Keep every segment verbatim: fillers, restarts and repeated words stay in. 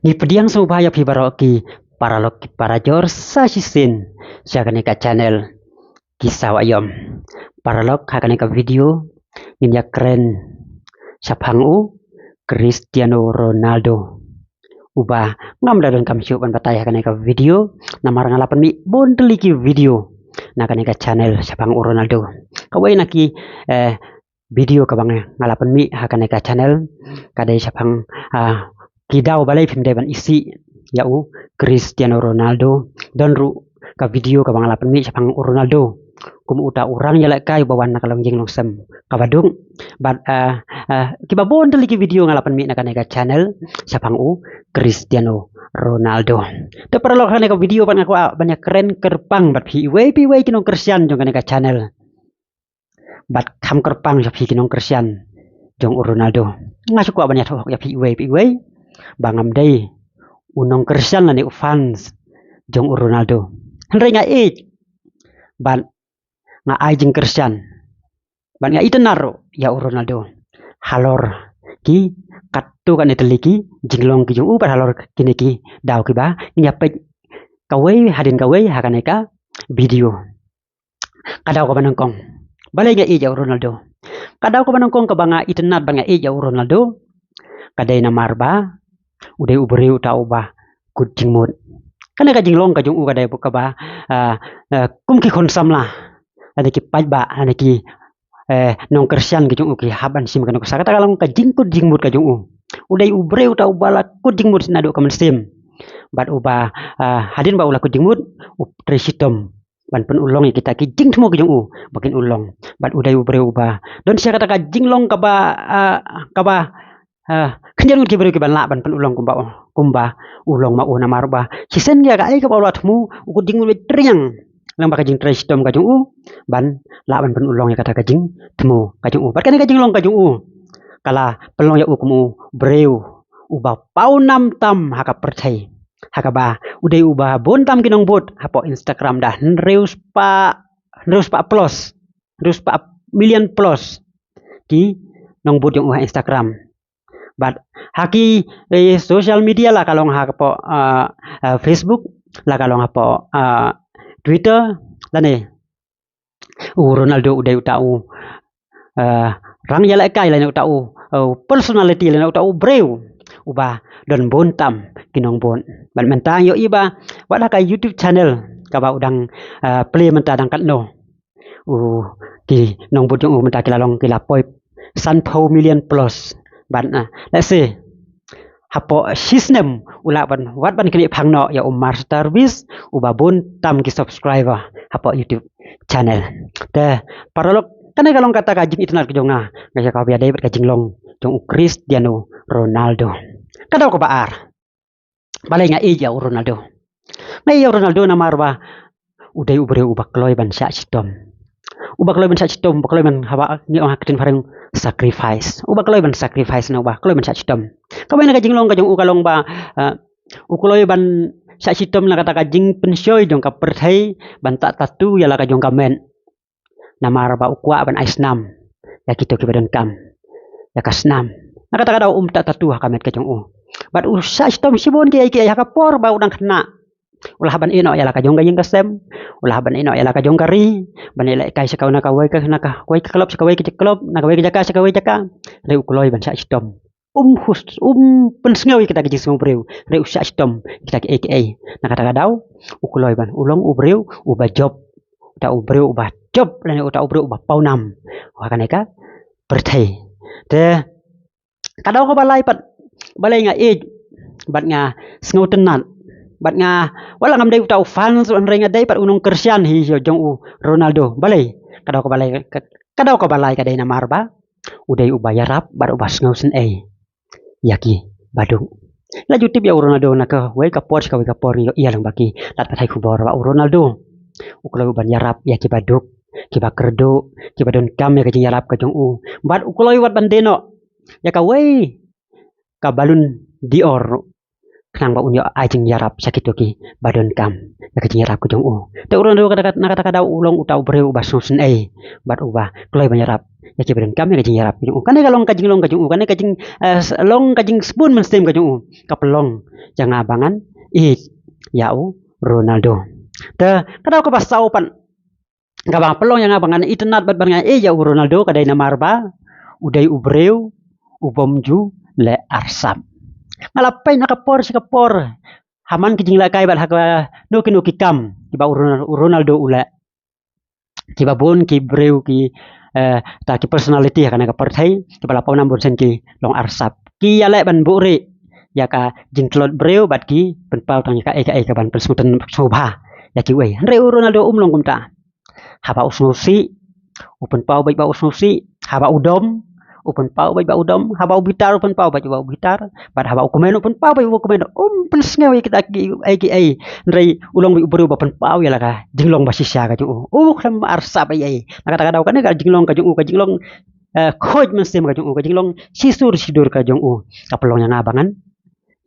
Ki pdiang sngewbha ïa phi baroh ki paralok ki parajor sa shisien sha kane ka channel Ki Sawa Ïom. Paralok, ha kane ka video ngin ïa kren shaphang u Cristiano Ronaldo, uba ngam da donkam shuh ban batai ha kane ka video namar nga la pynmih bun tylli ki video na kane ka channel shaphang u Ronaldo. Kawei na ki eh, video kaba nga la pynmih ha kane ka channel ka dei shaphang ah, ki daw balei phim dei ban isih ïa u Cristiano Ronaldo. Don ruh ka video kaba nga la pynmih shaphang u Ronaldo kum uta u rang ïalehkai uba wan na ka long ïing long sem kaba duk. Bad ah, ah, kiba bun tylli ki video nga la pynmih na kane ka channel shaphang u Cristiano Ronaldo. Te paralok, ha kane ka video pat nga kwah ban ïa kren kyrpang bad phi iwei pa iwei ki nongkyrshan jong kane ka channel. Bad kham kyrpang sha phi ki nongkyrshan jong u Ronaldo. Nga shu kwah ban ïathuh hok ïa phi iwei pa iwei ba ngam dei u nongkyrshan lane u fans jong u Ronaldo. Hynrei nga ïeit bad nga ai jingkyrshan bad nga itynnad ruh ïa u Ronaldo halor ki katto katne tylli ki jinglong ki jong u bad halor kine ki daw kiba ngin ïa peit kawei hadien kawei ha kane ka video. Ka daw kaba nyngkong, balei nga ïeit ïa u Ronaldo? Ka daw kaba nyngkong kaba nga itynnad bad nga ïeit ïa u Ronaldo ka dei namar ba u dei u briew uta uba kut jingmut. Kane ka jinglong ka jong u ka dei kaba ah, ah, kum ki khun samla lane ki paidbah lane ki eh, nongkyrshan ki jong u ki hap ban shim ka nuksa kata ka long ka jingkut jingmut ka jong u. U dei u briew uta uba la kut jingmut naduh ka mynsiem bad uba ah, hadien ba u la kut jingmut u trei shitom ban pynurlong ïa kita ki jingthmu ki jong u ba kin urlong. Bad u dei u briew uba don sha kata ka jinglong kaba ah, kaba ah, khyndiat ngut ki briew kiban lah ban pynurlong kumba kumba u long ma u namar ba shisien ïa kaei kaba u la thmu u kut jingmut beit riang lang ba ka jingtrei shitom ka jong u ban lah ban pynurlong ïa kata ka jingthmu ka jong u. Bad kane ka jinglong ka jong u ka la pynlong ïa u kum u briew uba pawnam tam ha ka pyrthei ha kaba u dei uba bun tam ki nongbud hapoh Instagram da hynriew spah hynriew spah plus hynriew spah million plus ki nongbud jong u ha Instagram. Bad ha ki eh, social media la ka long hapoh ah, ah, Facebook la ka long hapoh ah, Twitter lane u Ronaldo u dei uta u ah, rang ïalehkai lane uta u ah, personality lane uta u briew uba don bun tam ki nongbud. Bad mynta ïohi ba wat ha ka YouTube channel kaba u dang ah, play mynta dang katno u ki nongbud jong u mynta ki la long ki la poi sanphew million plus. Bad na let's say hapoh shisnem u lah ban wat ban knieh phang noh ïa u Master Beast uba bun tam ki subscriber hapoh YouTube channel. Te paralok, kane ka long kata ka jingitynnad ka jong nga nga ïa ka ba ïadei bad ka jinglong jong u Cristiano Ronaldo. Ka daw kaba ar, balei nga ïeit ïa u Ronaldo? Nga ïeit ïa u Ronaldo namar ba u dei u briew uba kloi ban shah shitom. Uba kloi ban shah shitom, uba kloi ban haba ngi ong ha ka ktien phareng sacrifice. Uba kloi ban sacrifice na uba kloi ban shah shitom. Kawei na ka jinglong ka jong u ka long ba ah, u kloi ban shah shitom na kata ka jingpynshoi jong ka pyrthei ban tah tattoo ïa la ka jong ka met. Namar ba u kwah ban ai snam ïa kito kiba donkam ïa ka snam. Na kata ka daw um tah tattoo ha ka met ka jong u. Bad u shah shitom shibun kiei kiei ha ka por ba u dang khynnah. U lah ban ïeh noh ïa la ka jong ka ïing ka sem. U lah ban ïeh noh ïa la ka jong ka ri. Ban ïalehkai sha kawei na kawei ka na kawei ka club sha kawei ka club, na kawei ka jaka sha kawei jaka. Hynrei u kloi ban shah shitom. Um hus um pynsngew ïa kita ki jingsngewbha briew. Hynrei u shah shitom ïa kita kiei kiei. Na kata ka daw u kloi ban u long u briew uba jop. Uta u briew uba jop lane uta u briew uba pawnam ha kane ka pyrthei. Te ka daw kaba lai pat, balei nga ïeit bad nga sngewtynnad bad nga, wat la ngam dei uta u fans hynrei nga dei pat u nongkyrshan hi jong u Ronaldo. Balei? Ka daw kaba lai ka, ka daw kaba lai ka dei namar ba u dei uba ïarap bad uba sngewsynei ïa kiba duk. La ju tip ïa u Ronaldo na kawei ka por sha kawei ka por ngi ïohi lang ba ki lad pathai khubor ba u Ronaldo u kloi ban ïarap ïa kiba duk, kiba kyrduh, kiba donkam ïa ka jingïarap ka jong u. Bad u kloi wat ban die noh ïa kawei ka Ballon d'Or khnang ba un ïoh ai jingïarap sha kito kiba donkam ïa ka jingïarap ka jong u. Te u Ronaldo kata, na kata ka daw u long uta u briew uba sngewsynei bad uba kloi ban ïarap ïa kiba donkam ïa ka jingïarap ka jong u. Kane ka long ka jinglong ka jong u, kane ka jing, eh, s-, long ka jingsbun mynsiem ka jong u. Ka pynlong ïa nga ba ngan ïeit ïa u Ronaldo. Te ka daw kaba saw pat kaba pynlong ïa nga ba ngan itynnad bad ba ngan ïeit ïa u Ronaldo ka dei namar ba u dei u briew u bym ju leh arsap. Nga la peit na ka por sha ka por ha man ki jinglehkai bad ha kano kano ki kam kiba u Ronal-, u Ronaldo u leh. Kiba bun ki briew ki, eh, ta ki personality ha kane ka pyrthei kiba la pawnam bun sien ki long arsap. Ki ïaleh ban buhrieh ïa ka jingtlot briew bad ki pynpaw tang ïa kaei kaei kaban pynsngewthuh sngewbha ïa kiwei. Hynrei u Ronaldo um long kumta. Haba u sngewsih u pynpaw beit ba u sngewsih, haba u dom u pynpaw beit ba u dom, haba u bitar u pynpaw beit ba u bitar, bad haba u kmen u pynpaw beit ba u kmen. Um pynsngew ïa kita kiei kiei. Hynrei u long beit u briew ba pynpaw ïa la ka jinglong ba shisha ka jong u. U khlem arsap ei ei. Na kata ka daw kane ka jinglong ka jong u ka jinglong, eh, khuid mynsiem ka jong u, ka jinglong shisur shidur ka jong u ka pynlong ïa nga ba ngan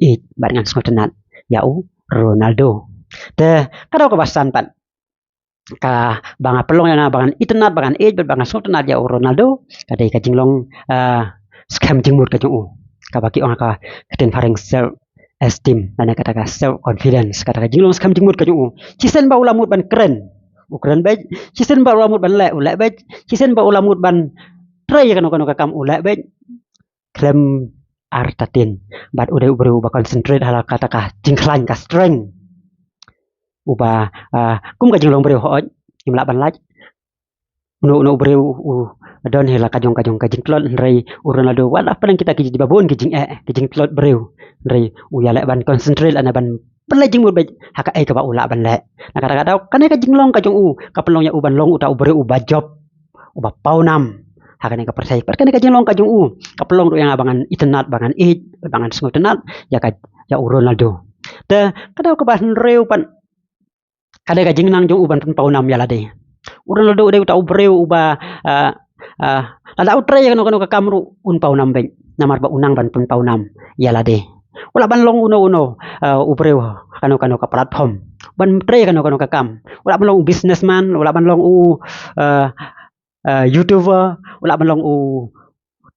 ïeit bad ngan sngewtynnad ïa u Ronaldo. Te ka daw kaba san pat kaba nga pynlong ïa nga ba ngan itynnad, ba ngan ïeit bad ba ngan sngewtynnad ïa u Ronaldo ka dei ka jinglong, ah, skhem jingmut ka jong u, kaba ki ong ha ka ktien phareng self esteem lane kata ka self confidence, kata ka jinglong skhem jingmut ka jong u. Shisien ba u la mut ban kren u kren beit, shisien ba u la mut ban leh u leh beit, shisien ba u la mut ban trei ïa kano kano ka kam u leh beit. Khlem artatien bad u dei u briew uba concentrate ha la kata ka jingkhlaiñ, ka strength. Uba, ah, kum ka jinglong briew hooid ngim lah ban lait. Uno uno u briew u don hi la ka jong ka jong ka jingtlot, hynrei u Ronaldo wat la pynlong kita kiba bun ki jingeh, ki jingtlot briew, hynrei u ïaleh ban concentrate lane ban pynlait jingmut beit ha kaei kaba u lah ban leh. Na kata ka daw kane ka jinglong ka jong u ka pynlong ïa u ban long uta u briew uba jop, uba pawnam ha kane ka pyrthei. Bad kane ka jinglong ka jong u ka pynlong ruh ïa nga ba ngan itynnad, ba ngan ïeit, ba ngan sngewtynnad ïa ka, ïa u Ronaldo. Te ka daw kaba hynriew pat ka dei ka jingnang jong u ban pynpawnam ïa lade. U Ronaldo u dei uta u briew uba, ah, ah, lada u trei ïa kano kano ka kam ruh un pawnam beit namar ba u nang ban pynpawnam ïa lade. U lah ban long uno uno, ah, u briew ha kano kano ka platform ban trei ïa kano kano ka kam. U lah ban long u businessman, u lah ban long u, ah, ah, YouTuber, u lah ban long u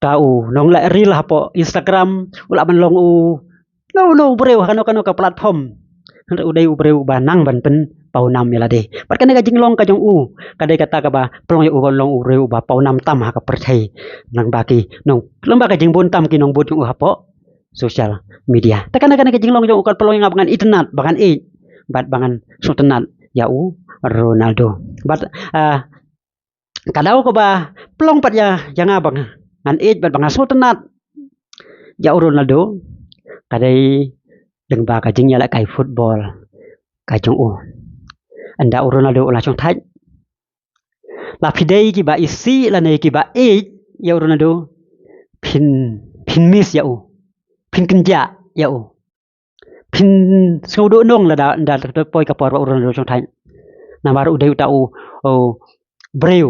ta u nongleh reel hapoh Instagram, u lah ban long u no no u briew ha kano kano ka platform. Hynrei u dei u briew uba nang ban pynpawnam ïa lade. Bad kane ka jinglong ka jong u ka dei kata kaba pynlong ïa u ban long u briew uba pawnam tam ha ka pyrthei. Nang ba ki nong, nang ba ka jingbun tam ki nongbud jong u hapoh social media. Te kane kane ka jinglong jong u ka pynlong ïa nga ba ngan itynnad, ba ngan ïeit bad ba ngan sngewtynnad ïa u Ronaldo. Bad, ah, ka daw kaba pynlong pat ïa, ïa nga ba ngan ïeit bad ba ngan sngewtynnad ïa u Ronaldo ka dei lyngba ka jingïalehkai football ka jong u. Ynda u Ronaldo u la shongthait, la phi dei kiba isih lane kiba ïeit ïa u Ronaldo, phin, phin miss ïa u, phin kynjah ïa u. Phin sngewduh nong lada, lada poi ka por ba u Ronaldo shongthait. Namar u dei uta u, u briew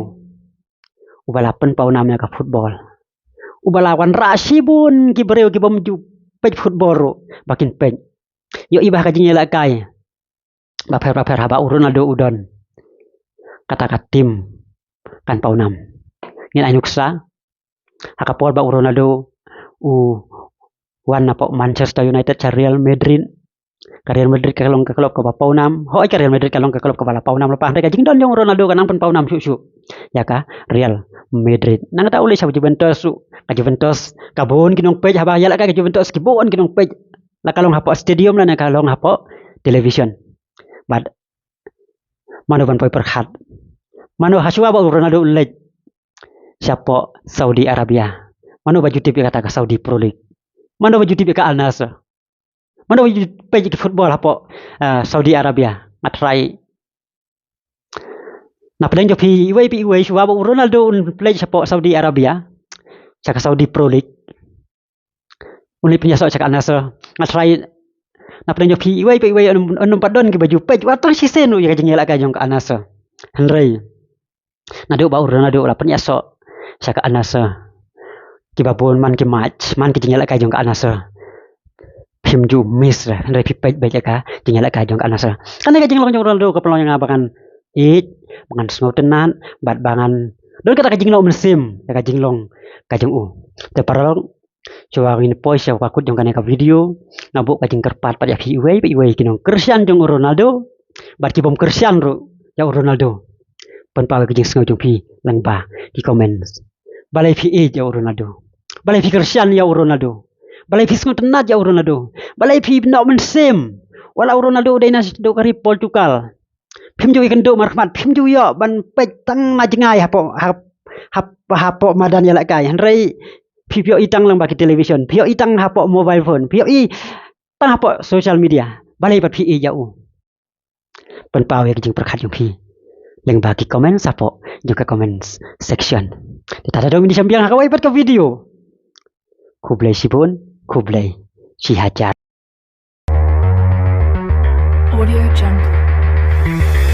uba la pynpawnam ïa ka football, uba la wanrah shibun ki briew ki bym ju peit football ruh ba kin peit. Ïohi ba ha ka jingïalehkai bapher bapher haba u Ronaldo u don, kata ka team kan pawnam. Ngin ai nuksa ha ka por ba u Ronaldo u wan napoh Manchester United sha Real Madrid. Ka Real Madrid ka long ka club kaba pawnam. Hooid, ka Real Madrid ka long ka club kaba la pawnam lypa, hynrei ka jingdon jong u Ronaldo ka nang pynpawnam shuh shuh ïa ka Real Madrid. Nangta u leit sha Juventus ruh, ka Juventus ka bun ki nongpeit, haba ïalehkai ka Juventus ki bun ki nongpeit. La ka long hapoh stadium lane ka long hapoh television. Bad mano ban poi pyrkhat? Mano ha shuwa ba u Ronaldo u leit shapoh Saudi Arabia, mano ba ju tip ïa kata ka Saudi Pro League? Mano ba ju tip ïa ka Al Nassr? Mano ba ju peit ïa ki football hapoh, ah, Saudi Arabia? Nga trai na pdeng jong phi iwei pa iwei, shuwa ba u Ronaldo un leit shapoh Saudi Arabia, sha ka Saudi Pro League, un leit pynïasoh sha ka Al Nassr, nga trai na pdeng jong phi iwei pa iwei, un, un, un pat don kiba ju peit wat tang shisien ruh ïa ka jingïalehkai jong ka Al Nassr. Hynrei naduh ba u Ronaldo u la pynïasoh sha ka Al Nassr, kiba bun man ki match, man ki jingïalehkai jong ka Al Nassr, phim ju miss re, hynrei phi peit beit ïa ka jingïalehkai jong ka Al Nassr. Kane ka jinglong jong u Ronaldo ka pynlong ïa nga ba ngan ïeit, ba ngan sngewtynnad bad ba ngan Don kata ka jingnoh mynsiem ïa ka jinglong ka jong u. Te paralok, shuwa ngin poi sha ka kut jong kane ka video, nga buh ka jingkyrpad pat ïa phi iwei pa iwei ki nongkyrshan jong u Ronaldo bad ki bym kyrshan ruh ïa u Ronaldo. Pynpaw ïa ka jingsngew jong phi lyngba ki comments. Balei phi ïeit ïa u Ronaldo? Balei phi kyrshan ïa u Ronaldo? Balei phi sngewtynnat ïa u Ronaldo? Balei phi noh mynsiem wat la u Ronaldo u dei na duh ka ri Portugal? Phim ju ïakynduh markhmat, phim ju ïoh ban peit tang na jngai hapoh, hap-, hap-, hapoh madan ïalehkai. Hynrei phi ïohi tang lyngba ki television, phi ïohi tang hapoh mobile phone, phi ïohi tang hapoh social media. Balei pat phi ïeit ïa u? Pynpaw ïa ki jingpyrkhat jong phi lyngba ki comments hapoh jong ka comments section. Te ta da dong ïa u shim biang ha kawei pat ka video. Khublei shibun, khublei shihajar. Audio Jungle.